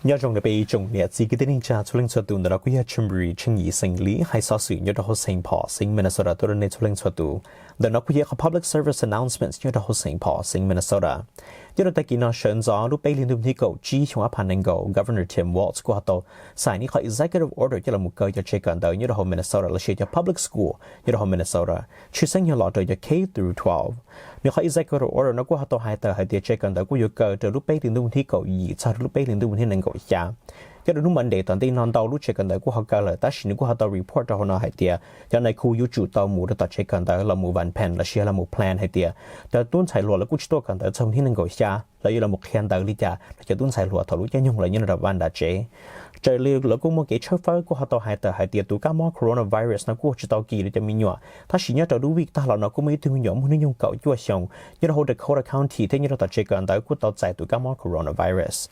Nyob zoo rau peb ib tsoom niam txiv kwv tij neej tsa txhua leej txhua tus, ntawm no kuj yog Tsheej Ris Tsheej Yim xeem Lis, hais xov xwm nyob rau hauv Saint Paul xeev Minnesota tuaj rau nej txhua leej txhua tus. Ntawm no kuj yog qhov public service announcements nyob rau hauv Saint Paul xeev Minnesota. Nyob rau tag kis no sawv ntxov lub peb hlis ntuj hnub tim kaum tsib xyoo ob phav nees nkaum, Governor Tim Walz kuj ho tau sign ib qhov executive order coj los mus kaw cov tsev kawm ntawv nyob rau hauv Minnesota los sis cov public school nyob rau hauv Minnesota, tshwj xeeb yog los rau cov K through twelve. Nws qhov executive order no kuj ho tau hais tawm hais tias tsev kawm ntawv kuj yuav kaw rau lub peb hlis ntuj hnub tim kaum yim txog rau lub peb hlis ntuj hnub tim nees nkaum xya. Nyob rau hnub Monday tom ntej no ntau lub tsev kawm ntawv kuj ho kaw lawm, tab sis nws kuj ho tau report rau hauv no hais tias cov nais khu yuav tsum tau mus rau tom tsev kawm ntawv los mus vas phees los sis los mus plan hais tias cov tub ntxhais hluas lawv kuj tsis tuaj kawm ntawv txog hnub tim nees nkaum xya, lawv yuav los mus qhia ntawv li cas rau cov tub ntxhais hluas thaum lub caij nyoog lawv nyob rau nram vaj nram tsev. Raws li lawv kuj muaj kev tshawb fawb kuj ho tau hais tawm hais tias tus kab mob coronavirus no kuj tsis tau kis rau cov me nyuam, tab sis nyob rau lub week tag los no kuj muaj ib tug me nyuam muaj hnub nyoog kaum cuaj xyoos nyob rau hauv Dakota County thiab nyob rau tom tsev kawm ntawv kuj tau txais tus kab mob coronavirus.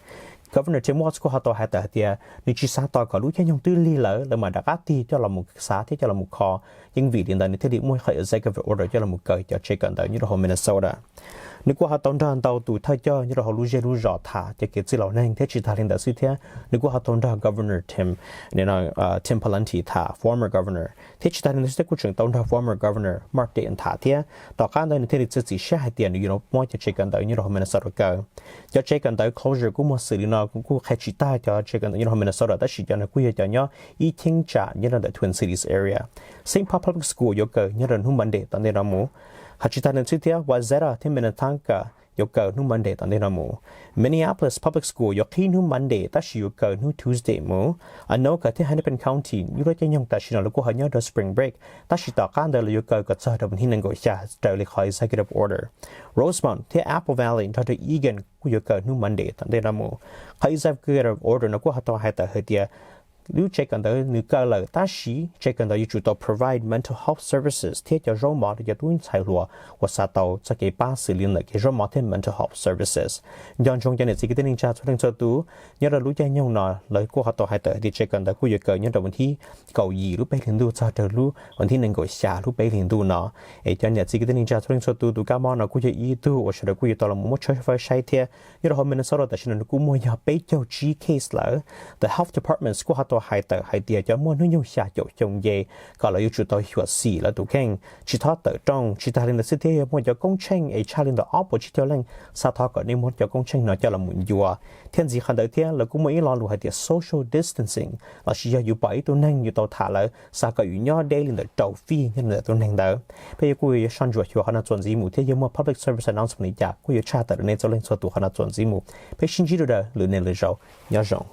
Governor Tim Walz kuj ho tau hais tawm hais tias nws tsis xav tos kom lub caij nyoog twb lig lawm lawv mam rov qab tig coj los mus xav thiab coj los mus kho. Yeej vim li ntawd nws thiaj li muaj qhov executive order coj los mus kaw cov tsev kawm ntawv nyob rau hauv Minnesota. Nws kuj ho tau nrog ntau tus thawj coj nyob rau hauv lub zej lub zos tham cov kev txwj laus neeg thiab tsis tas li ntawd xwb thiab nws kuj ho tau nrog Governor Tim, Tim Pawlenty tham, former governor, thiab tsis tas li ntawd xwb thiab kuj tseem tau nrog former governor Mark Dayton tham thiab tom qab ntawd nws thiaj li txiav txim siab hais tias nws yuav los muab cov tsev kawm ntawv nyob rau hauv Minnesota kaw. Cov tsev kawm ntawv closure kuj muaj xws li no, kuj qhia tsis tag cov tsev kawm ntawv nyob rau hauv Minnesota, tab sis cov no kuj yog cov nyob ib cheeb tsam nyob rau ntawm Twin Cities area. Saint Paul Public School yuav kaw nyob rau hnub Monday tom ntej no mus. Hais tsis tas li ntawd xwb thiab Wayzata thiab Minnetonka yuav kaw hnub Monday tom ntej no mus. Minneapolis Public School yuav qhib hnub Monday tab sis yuav kaw hnub Tuesday mus. Anoka thiab Hennepin County lub caij nyoog tam sim no lawv kuj ho nyob rau spring break, tab sis tom qab ntawd lawv yuav kaw kom txog rau hnub tim nees nkaum xya raws li qhov executive order. Rosemont thiab Apple Valley nrog rau Eagan kuj yuav kaw hnub Monday tom ntej no mus. Qhov executive order no kuj ho tau hais tawm hais tias lub tsev kawm ntawv nws kaw lawm tab sis tsev kawm ntawv yuav tsum tau provide mental health services thiab cov zaub mov rau cov tub ntxhais hluas uas xav tau txoj kev pab xws li ntawm kev zaub mov thiab mental health services. Nco ntsoov cov niam txiv kwv tij neej tsa txhua leej txhua tus, nyob rau lub caij nyoog no lawv kuj ho tau hais tawm hais tias tsev kawm ntawv kuj yuav kaw nyob rau vas thib kaum yim lub peb hlis ntuj txog rau lub vas thib nees nkaum xya lub peb hlis ntuj no. Es cov niam txiv kwv tij neej tsa txhua leej txhua tus, tus kab mob no kuj yog ib tug uas sawv daws kuj yuav tau los mus muab tshawb fawb saib thiab. Nyob rau hauv Minnesota tam sim no nws kuj muaj yog peb caug tsib case lawm. The health departments kuj ho tau hais tawm hais tias cov muaj hnub nyoog xya caum xyoo nce kom lawv yuav tsum tau xyuam xim lawv tus kheej, tsis txhob tawm rooj, tsis tas li ntawd xwb thiab yog muaj cov koob tsheej es tshaj li ntawm ob puas tsib caug leej, xav thov kom nej muab cov koob tsheej no coj los mus ncua. Thiab ntxiv qhov ntawd thiab lawv kuj muaj ib lo lus hais tias social distancing, los sis yog yus pom ib tug neeg yus tau tham lawv xav kom yus nyob deb li ntawm rau fij nyob ntawm tus neeg ntawd. Peb yuav kuj yuav soj ntsuam xyuas qhov no txuas ntxiv mus thiab yog muaj public service announcement li cas kuj yuav tshaj tawm rau nej txhua leej txhua tus qhov no txuas ntxiv mus. Peb sib ntsib rau lwm niaj lwm zaus, nyob zoo.